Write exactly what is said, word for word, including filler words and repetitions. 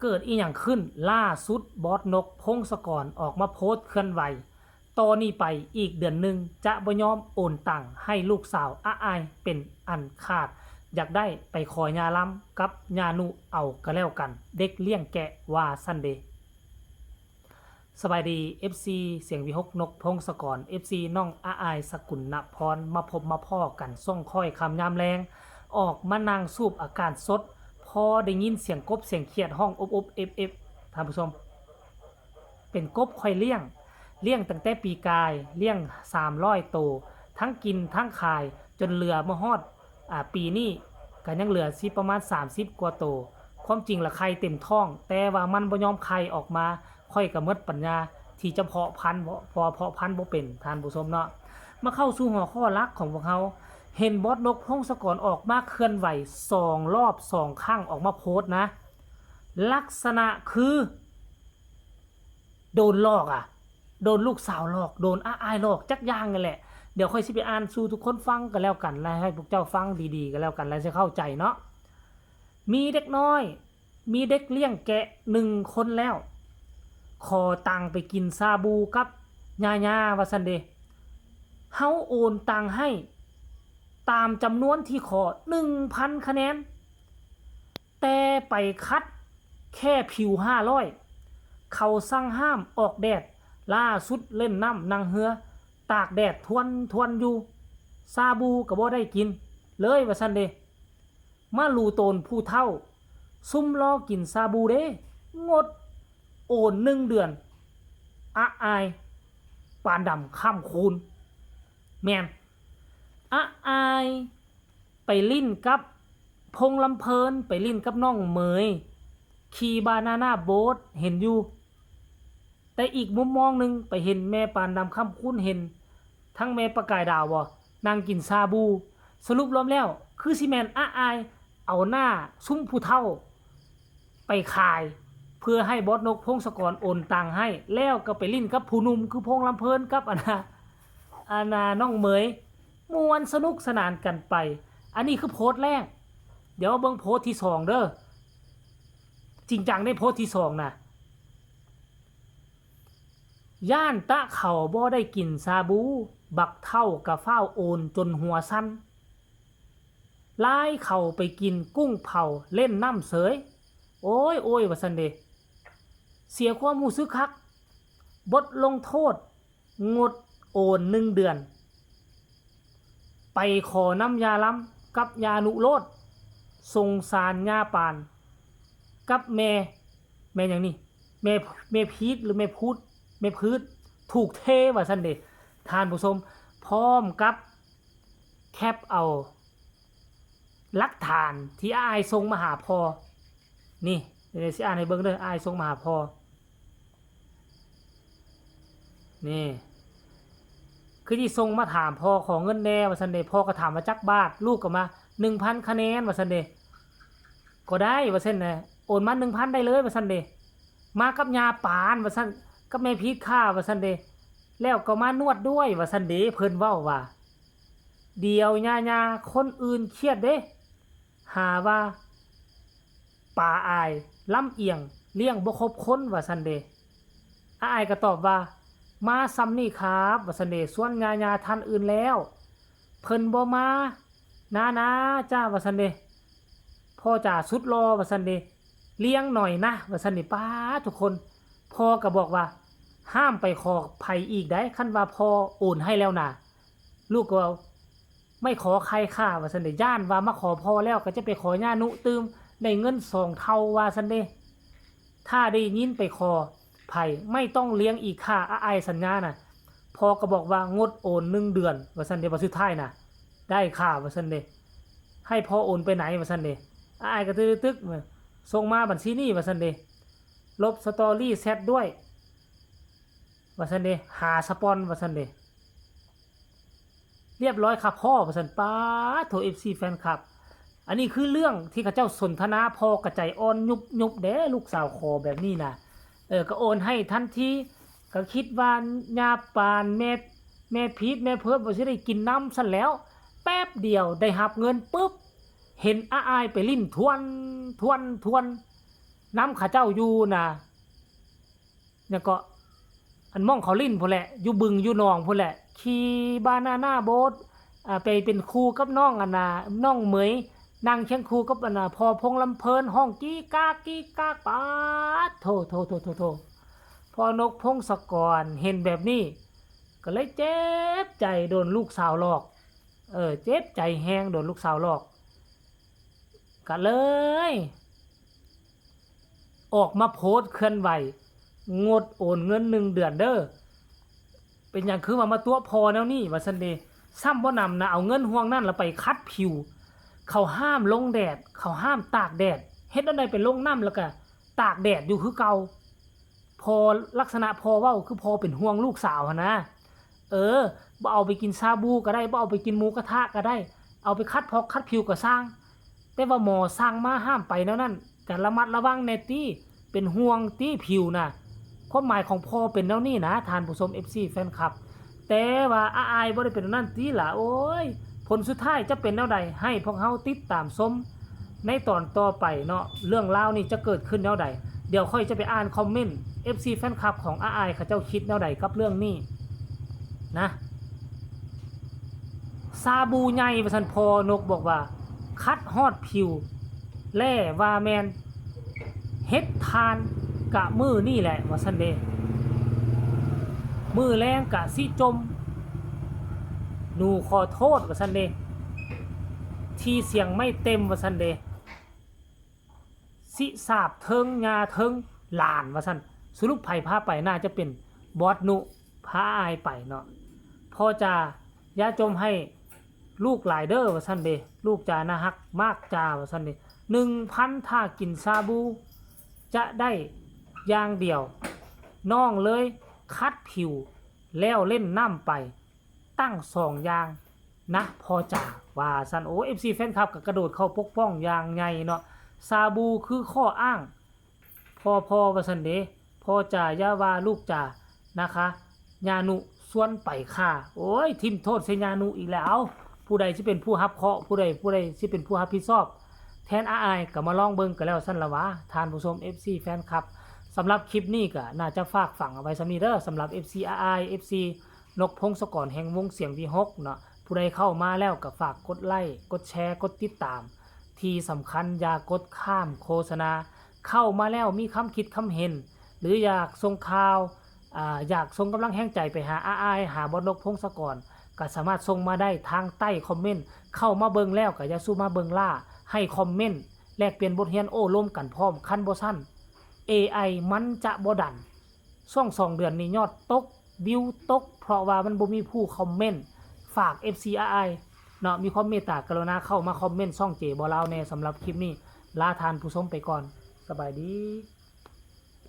เกิดอีหยังขึ้น ล่าสุดบอสนก พงศกร ออกมาโพสต์เคลื่อนไหว ต่อนี้ไปอีกเดือนหนึ่งจะบ่ยอมโอนตังค์ให้ลูกสาวอ้าอายเป็นอันขาด อยากได้ไปขอย่าลำกับย่านุเอาก็แล้วกัน เด็กเลี้ยงแกะ ว่าซั่นเด้. สบายดี เอฟซี เสียงวิหก นก พงศกร เอฟซี น้องอ้าอาย สกุลนพร มาพบมาพ้อกันช่องข้อยค่ำยามแลง ออกมานั่งสูบอากาศสด พอได้ยินเสียงกบเสียงเขียดฮ้องอบอบเอบเอบ ท่านผู้ชม เป็นกบข้อยเลี้ยง เลี้ยงตั้งแต่ปีกาย เลี้ยง สามร้อย โต ทั้งกินทั้งขาย จนเหลือมาฮอด อ่า ปีนี้ก็ยังเหลือสิประมาณ สามสิบ กว่าโต ความจริงละไข่เต็มท้อง แต่ว่ามันบ่ยอมไข่ออกมา ข้อยก็หมดปัญญาที่จะเพาะพันธุ์ เพราะว่าเพาะพันธุ์บ่เป็น ท่านผู้ชมเนาะ มาเข้าสู่หัวข้อหลักของพวกเรา เห็นบอสนก พงศกร ออกมาเคลื่อนไหวสองรอบสองครั้ง ออกมาโพสต์นะ ลักษณะคือ โดนหลอกอะ โดนลูกสาวหลอก โดนอ้าอายหลอกจักอย่างนั่นแหละ เดี๋ยวข้อยสิไปอ่านสู่ทุกคนฟังกันแล้วกัน และให้พวกเจ้าฟังดีๆกันแล้วกัน แล้วจะเข้าใจเนาะ มีเด็กน้อย มีเด็กเลี้ยงแกะหนึ่งคนแล้ว ขอตังค์ไปกินชาบูกับย่าๆ ว่าซั่นเด้ เฮาโอนตังค์ให้ตามจำนวนที่ขอ หนึ่งพัน คะแนน แต่ไปคัดแค่ผิว ห้าร้อย เขาสั่งห้ามออกแดด ล่าสุดเล่นน้ำนั่งเฮือ ตากแดดทวนๆ อยู่ ชาบูก็บ่ได้กินเลย ว่าซั่นเด้ มาลู่โตนผู้เฒ่า ซุมรอกินชาบูเด้ งดโอนหนึ่งเดือน อ้าอาย ปานดำค่ำคูณ แม่น อ้าอาย ไปลิ้นกับพงษ์ลำเพลิน ไปลิ้นกับน้องเหมย ขี่บานาน่าโบ๊ท เห็นอยู่ แต่อีกมุมมองหนึ่งไปเห็นแม่ปานดำค่ำคูณ เห็นทั้งแม่ประกายดาวบ่ นั่งกินชาบู สรุปรวมแล้ว คือสิแม่นอ้าอาย เอาหน้าซุมผู้เฒ่า ไปขาย เพื่อให้บอสนก พงศกร โอนตังค์ให้ แล้วก็ไปลิ้นกับผู้หนุ่ม คือพงษ์ลำเพลินกับอันน่ะ อันน่ะ น้องเหมย ม่วนสนุกสนานกันไป อันนี้คือโพสต์แรก เดี๋ยวเบิ่งโพสต์ที่สองเด้อ จริงจังในโพสต์ที่สองนะ ย่านตะเขาบ่ได้กินชาบู บักเฒ่าก็ฟ้าวโอนจนหัวสั่น ลายเขาไปกินกุ้งเผาเล่นน้ำเสย โอ้ย โอ้ย ว่าซั่นเด้ เสียความรู้สึกคัก บทลงโทษ งดโอนหนึ่งเดือน ไปขอนำย่าลำกับย่านุโลด สงสารย่าปาน กับแม่ แม่หยังนี่ แม่ แม่พีดหรือแม่พูด แม่พืช ถูกเท ว่าซั่นเด้ ท่านผู้ชม พร้อมกับแคปเอา หลักฐานที่อ้ายส่งมาหาพ่อ นี่ เดี๋ยวสิอ่านให้เบิ่งเด้อ อ้ายส่งมาหาพ่อ นี่ คือสิส่งมาถามพ่อขอเงินแหน่ ว่าซั่นเด้ พ่อก็ถามว่าจักบาท ลูกก็มา หนึ่งพัน คะแนน ว่าซั่นเด้ ก็ได้ ว่าซั่นนะ โอนมา หนึ่งพัน ได้เลย ว่าซั่นเด้ มากับย่าปาน ว่าซั่น กับแม่พีดค่ะ ว่าซั่นเด้ แล้วก็มานวดด้วย ว่าซั่นเด้ เพิ่นเว้าว่า เดี๋ยวย่าๆ คนอื่นเครียดเด้ หาว่าป้าอายลำเอียง เลี้ยงบ่ครบคน ว่าซั่นเด้ อ้าอายก็ตอบว่า มาส่ำนี่ครับ ว่าซั่นเด้ ส่วนย่าๆ ท่านอื่นแล้ว เพิ่นบ่มา นานาจ้า ว่าซั่นเด้ พ่อจ๋าสุดหล่อ ว่าซั่นเด้ เลี้ยงหน่อยนะ ว่าซั่นเด้ ป๊าด ทุกคน พ่อก็บอกว่า ห้ามไปขอไผอีกได้ คันว่าพ่อโอนให้แล้วนะ ลูกก็เว้า ไม่ขอใครค่ะ ว่าซั่นเด้ ย้านว่ามาขอพ่อแล้วก็จะไปขอย่านุตื่ม ได้เงินสองเท่า ว่าซั่นเด้ ถ้าได้ยินไปขอไผ ไม่ต้องเลี้ยงอีกค่ะ อ้าอายสัญญาน่ะ พ่อก็บอกว่างดโอนหนึ่งเดือน ว่าซั่นเด้ บัดสุดท้ายน่ะ ได้ค่ะ ว่าซั่นเด้ ให้พ่อโอนไปไหน ว่าซั่นเด้ อ้าอายก็ตึกๆ ส่งมาบัญชีนี้ ว่าซั่นเด้ ลบสตอรี่แชทด้วย ว่าซั่นเด้ หาสปอน ว่าซั่นเด้ เรียบร้อยค่ะพ่อ ว่าซั่น ป๊าดโถ เอฟซี แฟนคลับ อันนี้คือเรื่องที่เขาเจ้าสนทนา พ่อก็ใจอ่อนยุบๆ เด้ ลูกสาวขอแบบนี้นะ เออ ก็โอนให้ทันที ก็คิดว่าย่าปาน แม่ แม่พีด แม่เพิด บ่สิได้กินนำซั่นแล้ว แป๊บเดียวได้รับเงินปุ๊บ เห็นอ้าอายไปลิ้นทวน ทวน ทวน นำเขาเจ้าอยู่นะ แล้วก็ อันหม่องเขาลิ้นพู้นแหละ อยู่บึงอยู่หนองพู้นแหละ ขี่บานาน่าโบ๊ท อ่า ไปเป็นคู่กับน้องอันน่ะ น้องเหมย นั่งเคียงคู่กับอันน่ะ พ่อพงษ์ลำเพลิน ฮ้องกี้กากกี้กาก ป๊าดโธ่โธ่โธ่โธ่โธ่ พ่อนกพงศกรเห็นแบบนี้ ก็เลยเจ็บใจโดนลูกสาวหลอก เออ เจ็บใจแฮงโดนลูกสาวหลอก ก็เลย ออกมาโพสต์เคลื่อนไหว งดโอนเงินหนึ่งเดือนเด้อ เป็นหยังคือว่ามาตั๋วพ่อแนวนี้ ว่าซั่นเด้ ซ้ำบ่หนำนะ เอาเงินห่วงนั้นละไปขัดผิว เขาห้ามลงแดด เขาห้ามตากแดด เฮ็ดแนวใดไปลงน้ำแล้วก็ตากแดดอยู่คือเก่า พ่อ ลักษณะพ่อเว้าคือพ่อเป็นห่วงลูกสาวหั้นนะ เออ บ่เอาไปกินชาบูก็ได้ บ่เอาไปกินหมูกระทะก็ได้ เอาไปขัดพอกขัดผิวก็ซ่าง แต่ว่าหมอสั่งมาห้ามไปแนวนั้น ก็ระมัดระวังแหน่ติ เป็นห่วงติผิวนะ ความหมายของพ่อเป็นแนวนี้นะ ท่านผู้ชม เอฟซี แฟนคลับ แต่ว่าอ้ายบ่ได้เป็นแนวนั้นติล่ะ โอ้ย ผลสุดท้ายจะเป็นแนวใด ให้พวกเฮาติดตามชมในตอนต่อไปเนาะ เรื่องราวนี้จะเกิดขึ้นแนวใด เดี๋ยวข้อยจะไปอ่านคอมเมนต์ เอฟซี แฟนคลับของอ้ายเขาเจ้าคิดแนวใดกับเรื่องนี้นะ ชาบูใหญ่ ว่าซั่น พ่อนกบอกว่า ขัดฮอดผิว แล่ว่าแม่น เฮ็ดทานกะมื้อนี่แหละ ว่าซั่นเด้ มื้อแลงกะสิจม หนูขอโทษ ว่าซั่นเด้ ที่เสียงไม่เต็ม ว่าซั่นเด้ สิสาบเทิงย่าเทิงหลาน ว่าซั่น สรุปไผพาไป น่าจะเป็นบอสนุพาอ้ายไปเนาะ พ่อจ๋า อย่าจมให้ลูกหลายเด้อ ว่าซั่นเด้ ลูกจ๋าน่าฮักมากจ๋า ว่าซั่นเด้ หนึ่งพัน ถ้ากินชาบู จะได้อย่างเดียว น้องเลยขัดผิว แล้วเล่นน้ำไป ตั้งสองอย่างนะพ่อจ๋า ว่าซั่น โอ้ เอฟซี แฟนคลับก็กระโดดเข้าปกป้องอย่างใหญ่เนาะ ชาบูคือข้ออ้าง พ่อ พ่อ ว่าซั่นเด้ พ่อจ๋าอย่าว่าลูกจ๋านะคะ ย่านุชวนไปค่ะ โอ้ย ทิ่มโทษใส่ย่านุอีกแล้ว ผู้ใดสิเป็นผู้รับเคราะห์ ผู้ใด ผู้ใดสิเป็นผู้รับผิดชอบ แทนอ้ายก็มาลองเบิ่งก็แล้วซั่นละวะ ท่านผู้ชม เอฟซี แฟนคลับ สำหรับคลิปนี้ก็น่าจะฝากฝังเอาไว้ส่ำนี้เด้อ สำหรับ เอฟซี อ้าย เอฟซี นกพงศกรแห่งวงเสียงวีหกเนาะ ผู้ใดเข้ามาแล้วก็ฝากกดไลค์ กดแชร์ กดติดตาม ที่สำคัญอย่ากดข้ามโฆษณา เข้ามาแล้วมีคำคิดคำเห็น หรืออยากส่งข่าว อ่า อยากส่งกำลังแฮงใจไปหาอ้าย หาบอสนกพงศกร ก็สามารถส่งมาได้ทางใต้คอมเมนต์ เข้ามาเบิ่งแล้วก็อย่าสู่มาเบิ่งล้า ให้คอมเมนต์ แลกเปลี่ยนบทเรียนโอ้ลมกันพร้อม คันบ่ซั้น เอไอ มันจะบ่ดัน ช่วงสองเดือนนี้ยอดตก วิวตก เพราะว่ามันบ่มีผู้คอมเมนต์ ฝาก เอฟซี อ้าย เนาะ มีความเมตตากรุณาเข้ามาคอมเมนต์ช่องเจบ่ลาวแหน่ สำหรับคลิปนี้ ลาท่านผู้ชมไปก่อน สบายดี